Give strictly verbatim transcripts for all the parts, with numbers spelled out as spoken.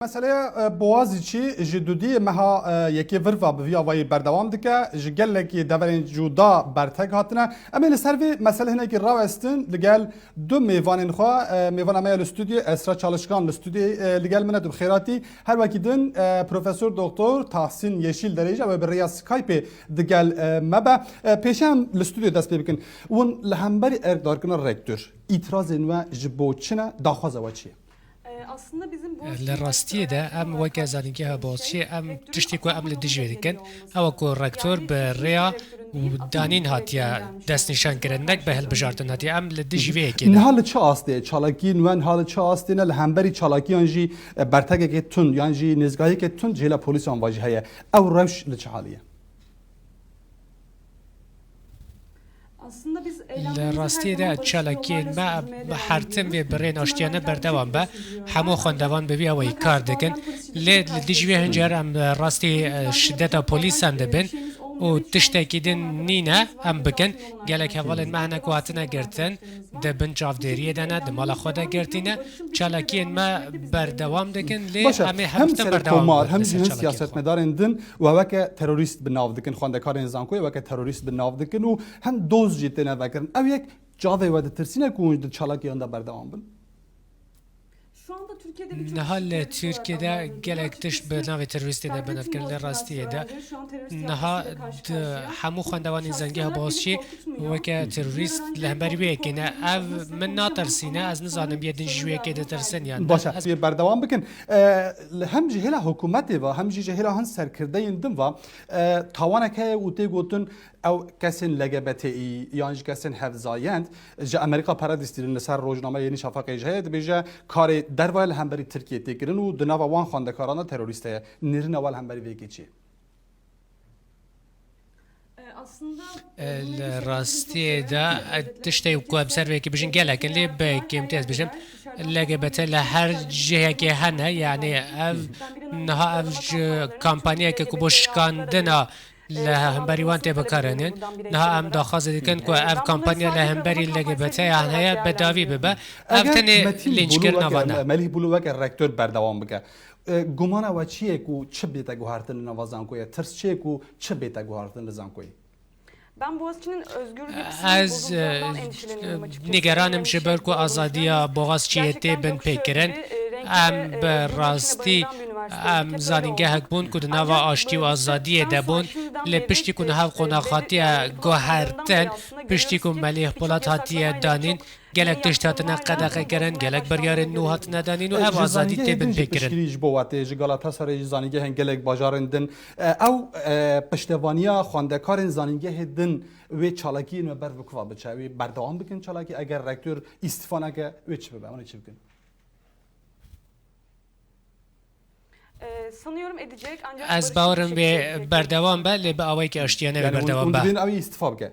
Meseleya e, Boğaziçi ji dudiyê meha e, yekê vir ve bi vî avayî berdewam dike. Ji gelekî deverên cuda bertek hatine. Em ê li ser vê mesele hinekî rawestin li gel du mêvanên xwe. E, mêvana me ya li stûdyoyê Esra Çalışkan li stûdyoyê e, li gel min e, tu bi xêr hatî. Her wekî din e, Profesor Doktor Tahsin Yeşil derê jî ew ê bi rêya Skypeê di gel e, me be. E, pêşe em li stûdyoyê dest pê bikin. Hûn li hemberî erkdarkirina rektor îtirazên we ji bo çi ne? Daxwaza we çi ye? Li rastiyê de em weke Zanîngeha Boğaziçiê em tiştê ku em li dijî wê dikin, ew e ku rektor bi rêya danîn hatiye destnîşan kirin, nek bi hilbijartin hatiye. Em li dijî vê yekê ne. Niha li çi astê ye? Çalakiyên we niha li çi astê ne? Li hemberî çalakiyan jî e, bertekekê tund yan jî nêzgahiyeke tund ji hêla polîsan ve jî heye. Ew rewş li çi halî ye? Li rastiyê de çalakiyên me bi her tim vê birên aştiyane berdewam be. Hemû xwendevan bi vî awayî kar dikin. Lê li dijî vê hin car em rastî e, şideta polîsan dibin û tiştekî din nîne em bikin. Gelek hevalên me hene ku hatine girtin, di bin çavdêriyê de ne, di mala xwe de girtîne. Çalakiyên me berdewam dikin, lê Baş e, em ê hem hevtin berdewam serokkomar, bikin hem li jî ser hin çalakiyên xwe. Siyasetmedarên din we weke terorîst bi nav dikin, xwendekarên zankoyê weke terorîst bi nav dikin û hem doz jî têne vekirin. Ew yek çavê we ditirsîne ku hûn di çalakiyan de berdewam bin? Niha li Tirkiyê de gelek tişt bi navê terorîstê de binevkirin. Li rastiyê de niha di hemû xwendevanên Zanîngeha Boğaziçiê weke terorîst li hemberî wê yekê ne. Ev min natirsîne, ez nizanim yê din ji wê yekê ditirsin yan ne. Baş e, ez ê berdewam bikin. E, li hem ji hêla hikûmetê ve, hem jî ji hêla hin serkirdeyên din ve, e, tawanek heye û tê gotin, ew kesên L G B T İ yan jî kesên hevzayend ji Amerîka pere distînin. Li ser rojnameya Yenî Şafaqê jî heye, dibêje karê derve li hemberî Tirkiyê tê kirin û di nava wan xwendekaran de terorîst heye. Nêrîna we li hemberî vê yekê çi ye? Li rastiyê de e, tiştê ku em ser vê yekê bijin gelek in, lê bi kêmtî ez bijim L G B T li her cihekê hene, yanî ev niha ev ji kampanyayeke ku bo şikandina li hemberî wan tê bikaranîn. Niha em daxwazê dikin ku ev kampanya li hemberî L G B T yan heye bedawî bibe. Ev Eger tenê Metîn Bulu lînçkirina weke, van e. Melîh Bulu weke rektor berdewam bike. E, gumana we çi ye ku çi bête guhertin li nava zankoyê? Tirs çi ye ku çi bête guhertin li zankoyê? Ben Boğaziçi'nin özgürlüklerinin Ez e, bozulacağından endişeleniyorum açıkçası. Nîgeranim ji ber ku azadiya Boğaziçi'yê tê bin pêkirin. Em bi rastî em zanîngehek bûn ku di nava aştî û azadiyê de bûn. Lê piştî ku niha ev qonax hatiye guhertin, piştî ku Melîh Polat hatiye danîn, gelek tişt hatine qedexekirin, gelek biryarên nû hatine danîn û ev azadî tê bin pêkirin. Piştgirî ji bo we tê, ji Galatasarayê, ji zanîngehên gelek bajarên din. E, ew e, piştevaniya xwendekarên zanîngehê din wê çalakiyên me ber bi ku ve biçe? Wê berdewam bikin çalakî? Eger rektor îstîfa neke, wê çi bibe? Hûn ê çi bikin? Ez bawerim wê berdewam be, lê bi awayekî aştiyane wê berdewam be. Yanî hûn, hûn dibên ew îstîfa bike?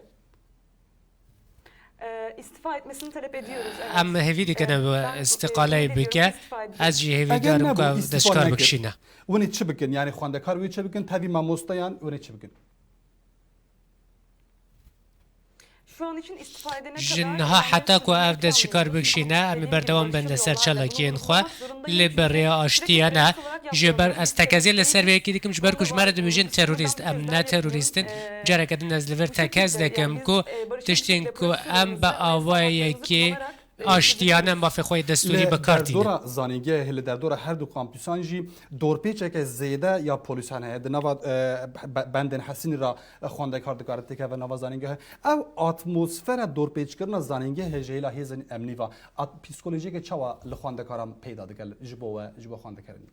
Em hêvî dikin ew îstiqaleyê bike. Ez jî hêvîdar im ku ev destşikar bikişîne. Hûn ê çi bikin? Yanî xwendekar wê çi bikin? Tevî mamosteyan hûn ê çi bikin? Ji niha heta ku ev destşikar bikişîne, em ê berdewam bin li ser çalakiyên xwe, lê bi rêya aştiyê ne. Ji ber ez tekezê li ser vê yekê dikim, ji ber ku ji me re dibêjin terorîst. Em ne terorîst in. Careke din ez li vir tekez dikim ku tiştên ku em bi awayekê aştiyane mafê xwe yê destûrî bi kar tînin. Li derdora zanîngehê, li derdora her du kampûsan jî dorpêçeke zêde ya polîsan heye. Di nava, e, be-, bendên Hesînî re xwendekar dikare têkeve nava zanîngehê. Ew atmosfera dorpêçkirina zanîngehê ji hêla hêzên emnî ve at-, psîkolojiyeke çawa li xwendekaran peyda dike ji bo we, ji bo xwendekaranî?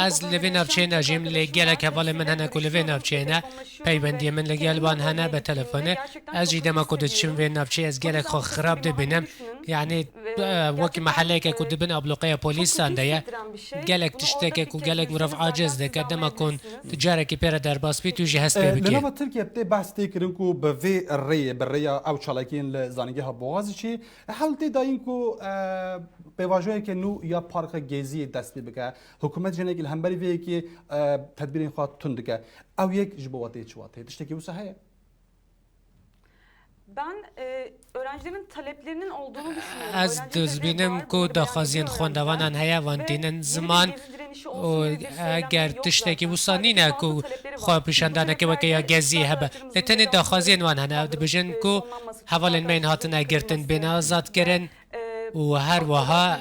Ez li vê navçeyê najîm, lê gelek hevalên min hene ku li vê navçeyê ne. Peywendiyê min li gel wan hene bi telefonê. Ez jî dema ku diçim vê navçeyê ez gelek xwe xirab dibînim. Yanî, e, wekî meheleyeke ku di bin abloqeya polîsan de ye. Gelek tişteke ku gelek mirov aciz dike, dema ku tu carekî pê re derbas bî, tu jî hest pê bikî. E, li nava Tirkiye tê behs tê kirin ku bi vê rêyê, bi rêya ew çalakiyên li Zanîngeha Boğaziçiê, hewl tê dayîn ku, e, pêvajoyeke nû ya Parka Geziyê dest pê bike. Hikûmet jî hinekî li hemberî vê yekê, e, tedbîrên xwe tund dike. Ew yek ji bo we tê çi, we tê? Tiştekî wisa heye? Ben e, öğrencilerin taleplerinin olduğunu düşünüyorum. Ez dizbînim ku daxwaziyên xwendevanan heye, wan tînin ziman û eger tiştekî wisa nîne ku xwe pêşandaneke weke ya geziyê hebe. Lê tenê daxwaziyên wan hene. Ew dibêjin ku hevalên me yên hatine girtin bêne azadkirin û her wiha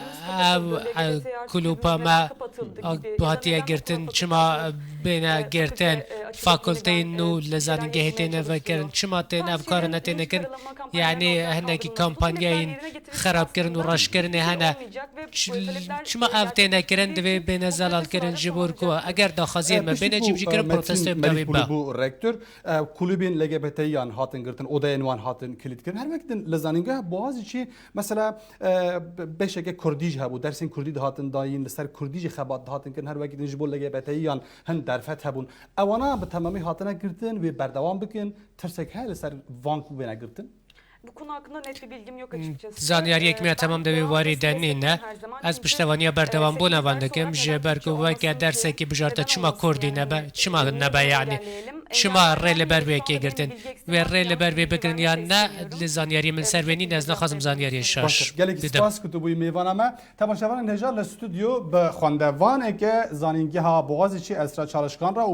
ev, e, kulûpa me hatiye girtin, çima bêne girtin, fakulteyên nû li zanîngehê têne vekirin, çima tên ev kara netêne kirin? Yani hinekî kampanyayên xerabkirin û reşkirinê hene. Ç-, çima ev têne kirin, divê bêne zelalkirin ji bo ku eger daxwaziyên me bêne cîbicîkirin, protestoyê bi dawî be. Bû rektor, e, kulübên L G B T'yan hatin girtin, odeyên wan hatin kilît kirin. Her wek din li Zanîngeha Boğaziçi mesela, e, be-, beşeke kurdî jî hebû, dersên kurdî dihatin dayîn, li ser kurdî jî xebat dihatin kirin, her wekî din ji bo L G B T'yan hin derfet hebûn. Ewana bi temamî hatine girtin, wê berdewam bikin, tirsek heye li ser van ku bêne girtin? Bu konu hakkında net bir bilgim yok açıkçası. Zanyariyek me ya temam de wê warî de nîne. Ez piştevaniya berdewambûna van dikim, ji ber ku weke dersekî bijarte çima kurdî nebe, çima nebe yani? Çima rê li ber wê yekê girtin? Wê rê li ber wê bigirin yan ne? Li zanyariyê min ser wê nîne, ez naxwazim zanyariyê şaş bidim. Gelekî spas ku tu bûyî mêvana me. Temaşevanên hêja, li stûdyo bi xwendevaneke Zanîngeha Boğaziçi Esra Çalışkan re û